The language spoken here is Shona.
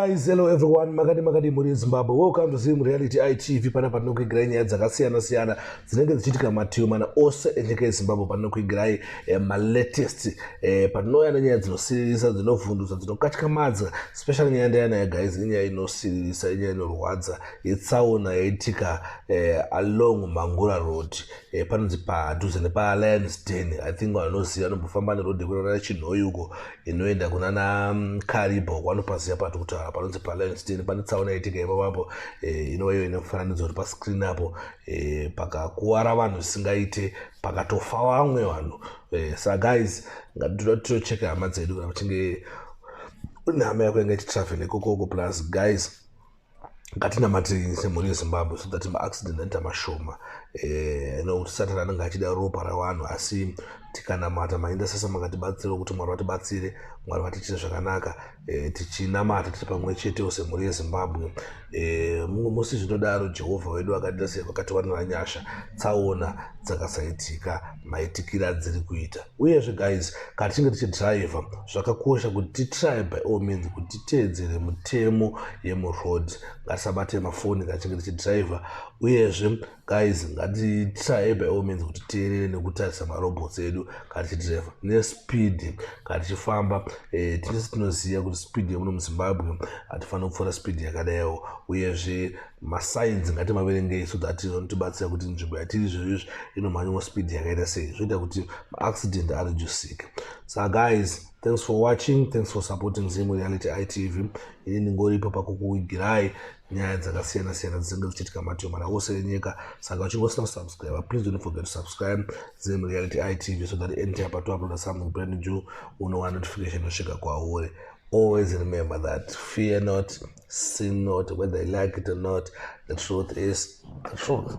Guys, hello everyone. Makadi makadi muri Zimbabwe. Welcome to Zim Reality ITV. Pana patinokuigirai nyaya dzakasiyana siyana dzinenge dzichiitika mativi mana ose enyika yeZimbabwe. Patinokuigirai malatest patinouya nenyaya dzinosiririsa, dzinovhundutsa, dzinokatyamadza. Special nyaya ndayanayo guys, inyaya inosiririsa, inyaya inorwadza yetsaona yaitika along Mangura Road, panonzi padhuze nepaLions Den. I think vanoziva vanombofamba neroad yekunana Chinhoyi uko inoenda kunana Karibo, vanopaziva pati kutaura panonzi paLions Den. Pane tsaona yaitika ipapapo, inova iyo ine mufananidzo uri pascreen apo, pakakuwara vanhu zvisingaite, pakatofa vamwe vanhu. Sa guys, ngatitoda titocheka hama dzedu kana vachinge une hama yako inga ichitravel ikokoko. Plus guys, ngatinamatei semhuri yeZimbabwe so that maaccident anoita mashoma, nokuti Satani anenge achida ropa ravanhu. Asi tikanamata, maintercessor makatibatsira kuti Mwari vatibatsire, Mwari vatiitire zvakanaka, tichinamata tiri pamwe chetewo semhuri yeZimbabwe. Mumwe musi zvinodaro Jehovha wedu akadira sei, vakatiwanira nyasha, tsaona dzakasaitika maitikiro adziri kuita. Uyezve guys, kana tichinge tichidhiraivha, zvakakosha kuti titry by all means kuti titeedzere mutemo yemuroad. Ngatisabate mafoni kana tichinge tichidhiraivha. Uyezve guys, ngatitry by all means kuti titeerere nekutarisa marobots edu kana tichidhiraivha, nespeed kana tichifamba. Tinese tinoziva kuti speed yemuno muZimbabwe hatifaniri kupfuura speed yakadaiwo. Uyezve masigns ngatimaverengei so that inotibatsira kuti nzvimbo yatiri izvozvo inomhanywa speed yakaita sei, zvoita kuti maaccident areducike. Saka guys, thanks for watching, thanks for supporting Zim Reality ITV. Ini ndingoripo pakukuigirai nyaya dzakasiyana siyana dzinenge dzichiitika mativi mana ose enyika. Saka uchinge usina kusubscribe, please don't forget to subscribe Zim Reality ITV so that anytime patouploada something brand new, unowana notification yosvika kwauri. Always remember that fear not, sin not, whether you like it or not, the truth is the truth.